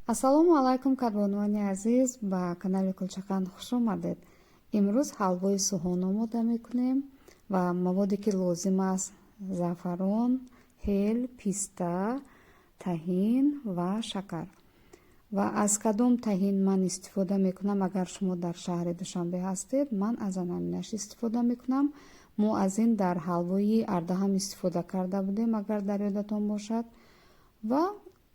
Ассалому алайкум, кадбонувони азиз, ба канали Кулчақанд хуш омадед. Имрӯз ҳалвои суҳон омода мекунем ва маводе ки лозим аст: заъфарон, ҳел, писта, таҳин ва шакар. Ва аз кадом таҳин ман истифода мекунам? Агар шумо дар шаҳри Душанбе ҳастед, ман аз анаминаш истифода мекунам. Мо аз ин дар ҳалвои арда ҳам истифода карда будем, агар дар ёдатон бошад. Ва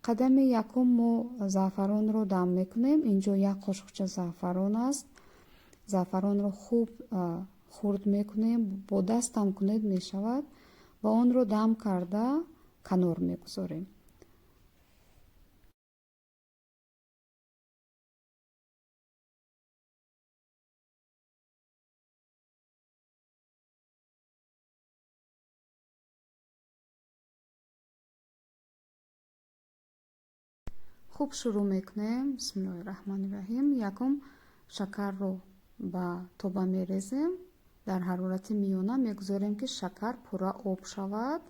қадами якум: мо заъфаронро дам мекунем. Инҷо як қошуқча заъфарон аст. Заъфаронро хуб хурд мекунем, бо дастам кунед, мешавад, ва онро дам карда канор мегузорем. Хуб, шурӯъ мекунем. Бисмиллоҳи раҳмони раҳим. Якум шакарро ба тоба мерезем, дар ҳарорати миёна мегузорем, ки шакар пурра об шавад.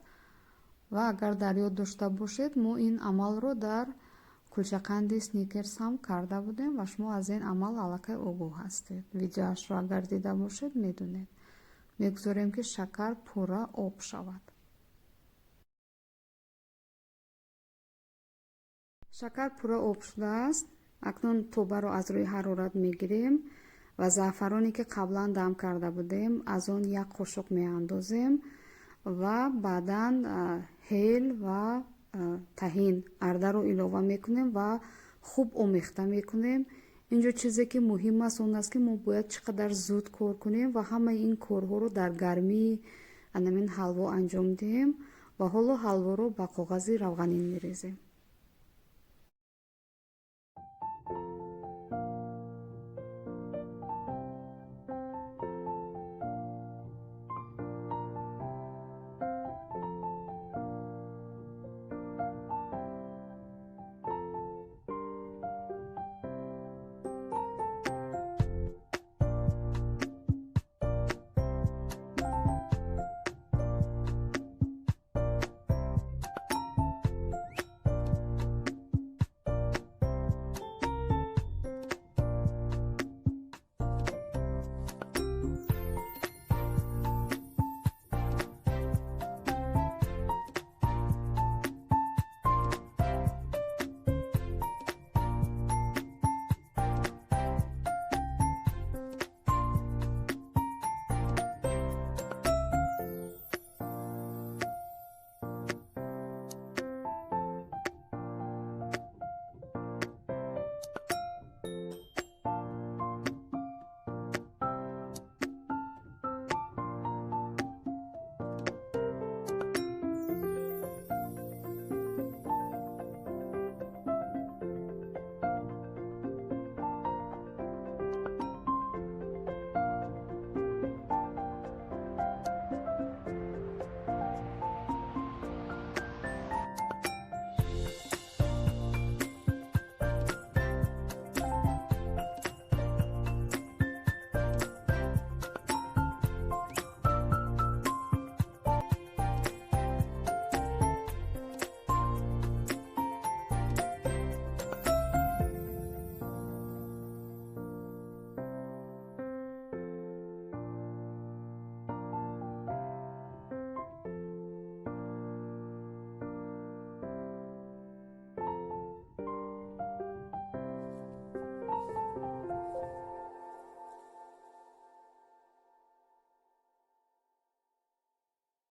Ва агар дар ёд дошта бошед, мо ин амалро дар кулчақанди Сникерс ҳам карда будем ва шумо аз ин амал аллакай огоҳ ҳастед. Видеоашро агар дида бошед, медонед. Мегузорем, ки шакар пурра об шавад. Шакар пурра об шудааст. Акнун тобаро аз рӯи ҳарорат мегирем ва заъфароне ки қаблан дам карда будем, аз он як қошуқ меандозем ва баъдан ҳел ва таҳин, ардаро илова мекунем ва хуб омехта мекунем. Инҷо чизе ки муҳим аст, он аст, ки мо бояд чӣ қадар зуд кор кунем ва ҳамаи ин корҳоро дар гармии анамин ҳалво анҷом диҳем. Ва ҳоло ҳалворо ба коғази равғанин мерезем.